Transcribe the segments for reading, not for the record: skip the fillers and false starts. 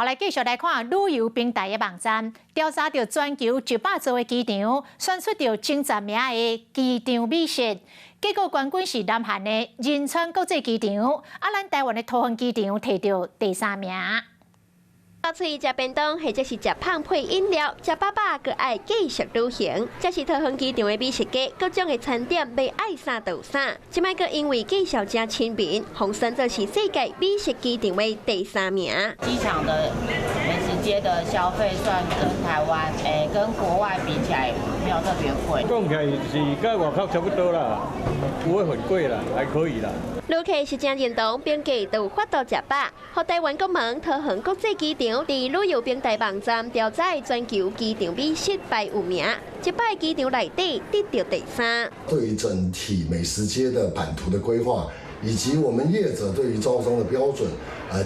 來繼續來看旅遊平台的網站，調查著全球100座的機場，選出著前10名的機場美食。結果冠軍是南韓的仁川國際機場，啊，咱台灣的桃園機場提著第三名。到喙食便當，或者是食胖配飲料，食飽飽，閣愛繼續旅行。這是桃園機場的美食街，各種的餐點欲愛啥就有啥。這擺閣因為介紹誠親民，予選做是世界美食機場的第三名。機場的美食街的消費算跟台灣，跟國外比起來沒有特別貴。講起來是佮外口差不多啦，不會很貴啦，還可以啦。旅客是誠認同，平價就有法度食飽。予台灣國門桃園國際機場佇旅遊平台網站調查的全球機場美食排有名，這擺機場內底得著第三。對於整體美食街的版圖的規劃，以及我們業者對於招商的標準，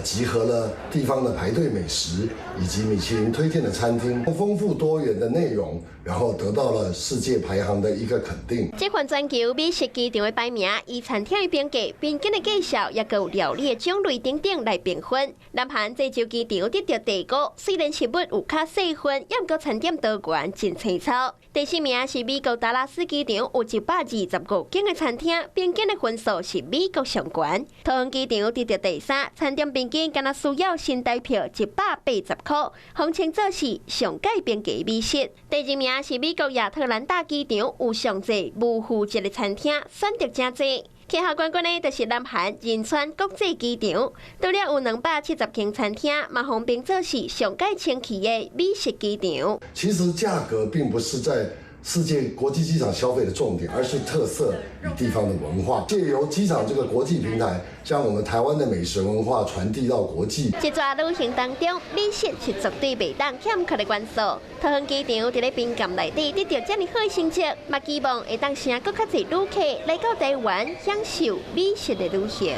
集合了地方的排隊美食，以及米其林推薦的餐廳，豐富多元的內容，然後得到了世界排行的一個肯定。這份全球美食機場的排名，以餐廳的評價、平均的介紹，抑閣有料理的種類等等來評分。南韓濟州機場得著第五，雖然食物有較細份，毋過餐點多元，真青草。第四名是美國達拉斯機場，有125間的餐廳，平均的分數是美國上懸。桃園機場得著第三，餐點平均敢若需要新台票180塊，號稱做是上蓋平價美食。第二名是美國亞特蘭大機場，有上濟無負責的餐廳，選擇誠濟。去予冠軍的就是南韓仁川國際機場，除了有270間餐廳，嘛予評做是上蓋清氣的美食機場。其實價格並不是在世界國際機場消費的重點，而是特色與地方的文化。借由機場這個國際平台，將我們台灣的美食文化傳遞到國際。這逝旅行當中，美食是絕對袂當欠缺的元素。桃園機場佇咧評鑑內底得著遮爾好的成績，嘛期望會當吸引閣較濟旅客來到台灣享受美食的旅行。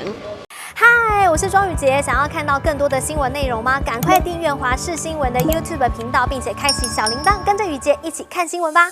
嗨，我是莊宇潔，想要看到更多的新聞內容嗎？趕快訂閱華視新聞的 YouTube 頻道，並且開啟小鈴鐺，跟着宇潔一起看新聞吧。